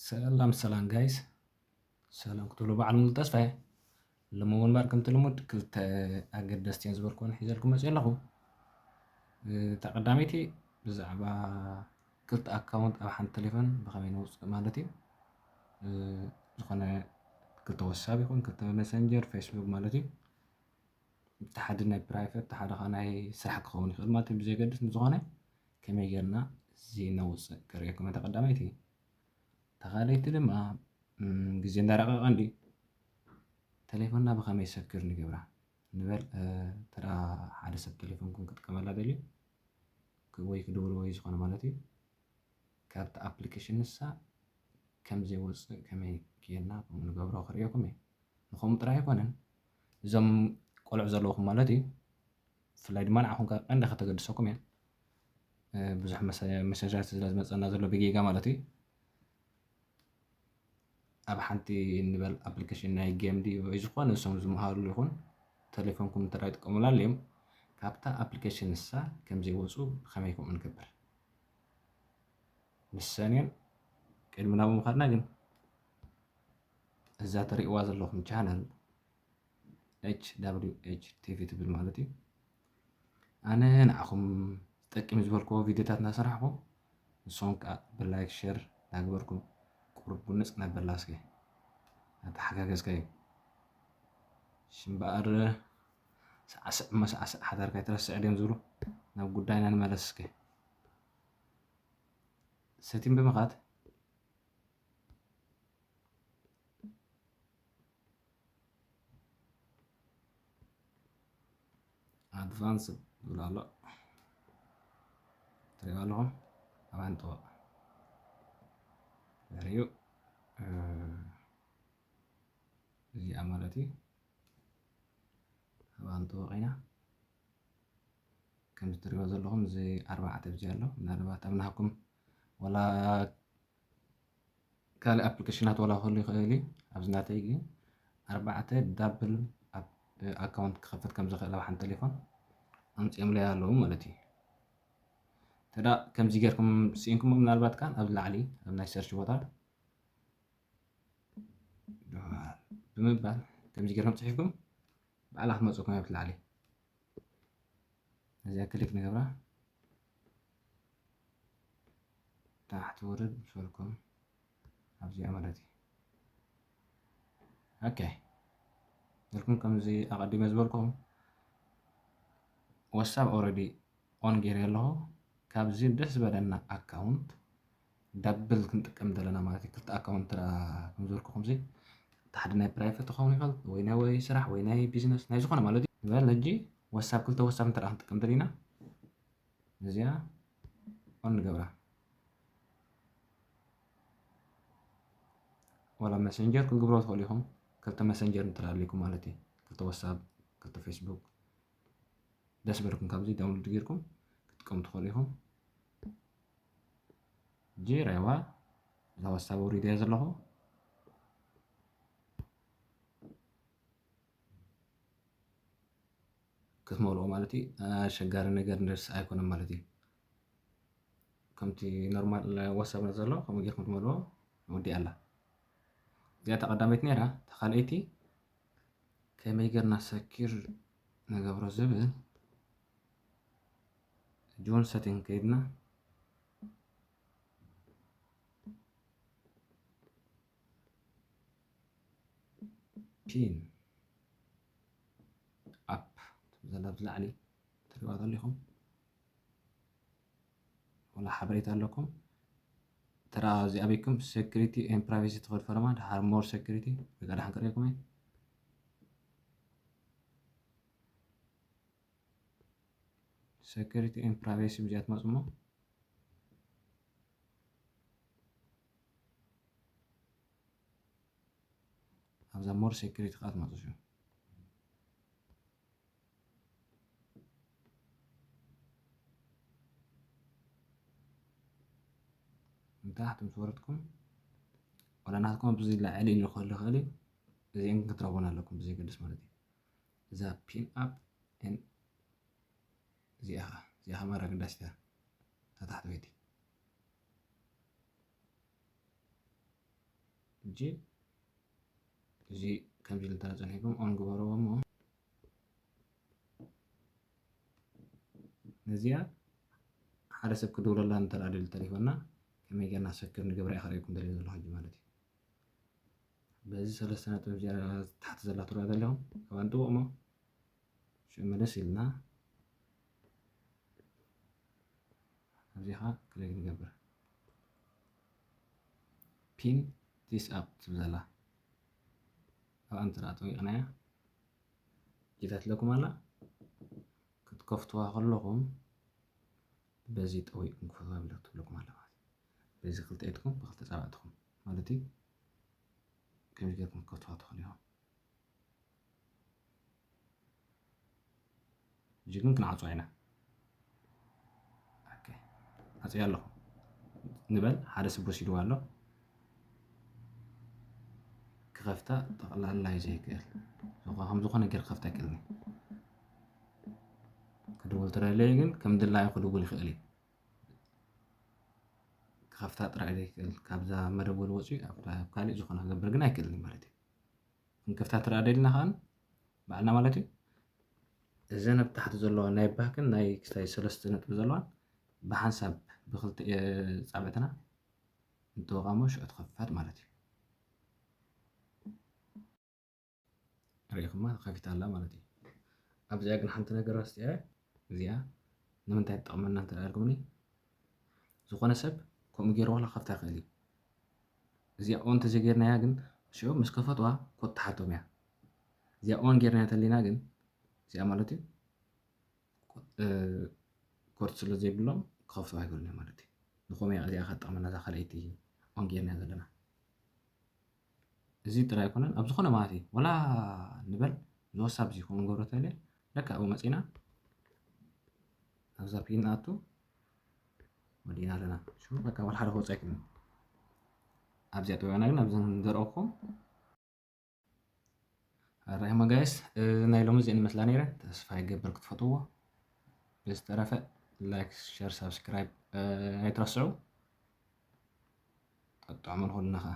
ሰላም ሰላም ጋይስ፣ ሰላም ክትብሉ በዓል ሙሉ ተስፋ እየ። ሎሚ እውን እምበር ከምቲ ልሙድ ክልተ ኣገደስቲ እየን ዝበልኩወን ሒዘልኩም መፅእ ኣለኹ። እታ ቀዳመይቲ ብዛዕባ ክልተ ኣካውንት ኣብ ሓንቲ ቴሌፎን ብኸመይ ነውፅእ ማለት እዩ። ዝኾነ ክልተ ዋትሳፕ ይኹን ክልተ መሰንጀር፣ ፌስቡክ ማለት እዩ። እቲ ሓደ ናይ ፕራይቬት፣ እቲ ሓደ ከዓ ናይ ስራሕ ክኸውን ይኽእል ማለት እዩ። ብዘየገድስ ንዝኾነ ከመይ ጌርና እዚ ነውፅእ ከርእየኩም እታ ቀዳመይቲ። እታ ካልኣይቲ ድማ ግዜ እንዳረቐቐ እንዲ ተሌፎንና ብኸመይ ሰኪር ንገብራ ንበል። ተራ ሓደ ሰብ ተሌፎንኩም ክጥቀመላ ደልዩ ወይ ክድውል ወይ ዝኾነ ማለት እዩ። ካብቲ ኣፕሊኬሽን ንሳ ከም ዘይወፅእ ከመይ ጌርና ከምኡ ንገብሮ ክርእየኩም እየ። ንኸምኡ ጥራይ ኣይኮነን፣ እዞም ቆልዑ ዘለውኹም ማለት እዩ፣ ብፍላይ ድማ ንዓኹም ቀንዲ ከተገድሰኩም እያ። ብዙሕ መሰጃት ስለ ዝመፀና ዘሎ ብጌጋ ማለት እዩ። ኣብ ሓንቲ ንበል ኣፕሊኬሽን ናይ ጌም ድዩ ወይ ዝኾነ እሶም ዝመሃሩሉ ይኹን ተሌፎንኩም እንተ ይጥቀሙላ ኣለዮም፣ ካብታ ኣፕሊኬሽን ንሳ ከም ዘይወፁ ብኸመይ ከምኡ ንገብር? ንሰን እየን። ቅድሚ ናብኡ ምኻድና ግን እዛ ትርእይዋ ዘለኹም ቻነል ኤች ደብሊው ኤች ቲቪ ትብል ማለት እዩ። ኣነ ንዓኹም ዝጠቅም ዝበልክዎ ቪዲዮታት እናሰራሕኹ ንስኹም ከዓ ብላይክ ሸር እናግበርኩም ቁሩብ ጉንፅ ነብላ እስከ እናተሓጋገዝካ እዩ። ሽምበኣር ሰዓስዕ እሞ ሰዓስዕ ሓዳርካ ኣይትረስዕ ድዮም ዝብሉ። ናብ ጉዳይና ንመለስ እስከ። ሰቲም ብምኻድ ኣድቫንስ ዝብል ኣሎ ትሪእዎ ኣለኹም። ኣብ ኣንጥወቕ ድሕሪኡ እዚኣ ማለት እዩ። ኣብ ኣንጥወቕ ኢና ከምዚ ትሪእዎ ዘለኹም እዚ ኣርባዕተ ብዚ ኣሎ። ምናልባት ኣብ ናህኩም ዋላ ካልእ ኣፕሊኬሽናት ዋላ ክህሉ ይኽእል እዩ። ኣብዚ ናተይ ግን ኣርባዕተ ዳብል ኣካውንት ክኸፍት ከም ዝኽእል ኣብ ሓንቲ ቴሌፎን ኣምፂኦምለይ ኣለዉ ማለት እዩ። ተዳ ከምዚ ጌርኩም ስኢንኩሞ ምናልባት ካን ኣብ ላዕሊ ኣብ ናይ ሰርች ቦታ ዶላር ብምባል ከምዚ ጌርኩም ፅሒፍኩም ባዕላ ክትመፅኩም ኣብ ላዕሊ እዚኣ ክሊክ ንገብራ። ታሕቲ ውርድ ምስ በልኩም ኣብዚኣ ማለት እዩ። ኦኬ በልኩም ከምዚ ኣቐዲመ ዝበልኩም ዋትሳፕ ኦረዲ ኦን ገይረ ኣለኹ። ካብዚ ደስ ዝበለና ኣካውንት ዳብል ክንጥቀም ዘለና ማለት እዩ። ክልተ ኣካውንት ከም ዝበልኩኹም እዚ እቲ ሓደ ናይ ፕራይቬት ክኸውን ይኽእል ወይ ናይ ወይ ስራሕ ወይ ናይ ቢዝነስ ናይ ዝኾነ ማለት እዩ። ንበል ሕጂ ዋትሳፕ ክልተ ዋትሳፕ እንተ ደኣ ክንጥቀም ደሊና እዚኣ ኦን ንገብራ። ዋላ መሰንጀር ክግብሮ ትኽእሉ ኢኹም። ክልተ መሰንጀር እንተ ደኣ ኣልኩም ማለት እዩ። ክልተ ዋትሳፕ፣ ክልተ ፌስቡክ ደስ በልኩም ካብዚ ዳውንሎድ ጌርኩም ክትጥቀሙ ትኽእሉ ኢኹም። ጂ ራይዋ እዛ ዋትሳፕ ኣውሪደያ ዘለኹ ክትመልኦ ማለት እዩ። ኣሸጋሪ ነገር ንደርስ ኣይኮነን ማለት እዩ። ከምቲ ኖርማል ዋትሳፕ ዘሎ ከምኡ ጌርኩም ትመልኦ ወዲኣ ኣላ። እዚኣ እታ ቀዳመይቲ ነይራ። እታ ካልኣይቲ ከመይ ጌርና ሰኪር ንገብሮ ዝብል ጆን ሰቲንግ ከይድና ፒን ኣፕ ትብል ዘላ ኣብዚ ላዕሊ ትሪእዋ ዘለኹም ወላ ሓበሬታ ኣለኩም። ተራ እዚ ኣበይኩም ሴኩሪቲ ኤን ፕራይቬሲ ትኸዱ ፈለማ ድሓር ሞር ሴኩሪቲ ወይ ከዓ ደሓን ክርእየኩም እየ። ሴኩሪቲ ኤን ፕራይቬሲ ብዚኣ ትመፁ እሞ ኣብዛ ሞር ሴኩሪቲ ከዓ ትመፁ ሽዑ። ንታሕቲ ምስ ወረድኩም ዋላ ናትኩም ኣብዚ ላዕሊ ኢሉ ክህሉ ይኽእል እዩ። እዚአን ክትረኽቡን ኣለኩም ብዘየገድስ ማለት እዩ። እዛ ፒን ኣፕ ኤን እዚኣ ኸዓ እዚኣ ኸዓ ማራ ኣገዳሲት እያ። እታ ታሕተወይቲ። ሕጂ እዚ ከምዚ ኢሉ እንተ ጸኒሕኩም ኦን ግበርዎ እሞ ነዚኣ ሓደ ሰብ ክድውለላ እንተ ደኣ ደልዩ ተሌፎንና ከመይ ጌርና ሰኪር ንገብራ እየ ከርእየኩም ደልየ ዘለኹ ሕጂ ማለት እዩ። በዚ ሰለስተ ነጥቢ እዚኣ ታሕቲ ዘላ ትሪኣ ዘለኹም ኣብኣ ንጥውቕ እሞ ሽዑ መለስ ኢልና ኣብዚ ኸዓ ክሊክ ንገብር። Pin this app ትብል ዘላ ኣብኣ እንተ ደኣ ጠዊቕናያ ጌታ ትለኩም ኣላ። ክትከፍትዋ ከለኹም በዚ ጠዊቕኩም ክፈትዋ ኢላ ትብለኩም ኣላ ማለት እዩ። በዚ ክልተ ኢድኩም ብክልተ ጻብዕትኩም ማለት እዩ። ከምዚ ጌርኩም ክትከፍትዋ ትኽእሉ ኢኹም። ሕጂ ግን ክንዓጽዋ ኢና። ኦኬ፣ ዓጽየ ኣለኹ ንበል። ሓደ ሰብ ወሲድዋ ኣሎ። ክኸፍታ ጠቕላላ እዩ ዘይክእል። ዝኾ-፣ ከም ዝኾነ ጌር ክኸፍታ ኣይክእልን እዩ። ክድውል ተደለየ ግን ከም ድላዩ ክድውል ይኽእል እዩ። ክኸፍታ ጥራይ ዘይክእል፣ ካብዛ መደወሊ ወፂኡ ኣብ፣ ኣብ ካሊእ ዝኾነ ክገብር ግን ኣይክእልን እዩ ማለት እዩ። ክንከፍታ ትረኣ ደሊና ከኣ ባዕልና ማለት እዩ። እዘን ኣብ ታሕቲ ዘለዋ ናይ ባክን ናይ ክስታይ ሰለስተ ነጥቢ ዘለዋን ብሓንሳብ ብክልተ ጻብዕትና ንጥወቓሞ ሽዑ ትኸፍት ማለት እዩ። ርኢኹማ ከፊታ ኣላ ማለት እዩ። ኣብዚኣ ግን ሓንቲ ነገር ረስቲዐ፣ እዚኣ ንምንታይ ትጠቕመና እንተ ደኣ ኢልኩምኒ፣ ዝኾነ ሰብ ከምኡ ገይሩ ዋላ ከፍታ ይኽእል እዩ። እዚኣ ኦን እንተዘይጌርናያ ግን ሽዑ ምስ ከፈትዋ ኮድ ትሓቶም እያ። እዚኣ ኦን ጌርናያ እንተሊና ግን እዚኣ ማለት እዩ ኮድ፣ እ፣ ኮድ ስለ ዘይብሎም ክኸፍትዋ ኣይክእሉን እዮም ማለት እዩ። ንኸምኡ እያ እዚኣ ከትጠቕመና እዛ ካልኣይቲ ኦን ጌርናያ ዘለና። እዚ ጥራይ ኣይኮነን፣ ኣብ ዝኾነ ማለት እዩ። ወላ ንበል እዚ ዋትሳፕ እዚ ከምኡ ንገብሮ ተልየ ደካ ኣብኡ መጺና ኣብዛ ፒን ንኣቱ ወዲእና ኣለና። ሽዑ በቃ ወላ ሓደ ክወጽእ ኣይክእልን። ኣብዚኣ ጥውዕና ግን ኣብዚ ንዘርኦኩም ኣራይሞ ጋይስ፣ እ፣ ናይ ሎሚ እዚአን ይመስላ ነይረን። ተስፋ ይገብር ክትፈትዎ። ብዝተረፈ ላይክ፣ ሸር፣ ሳብስክራይብ፣ እ፣ ኣይትረስዑ። ጠጥዖም ንኹልና ኸኣ።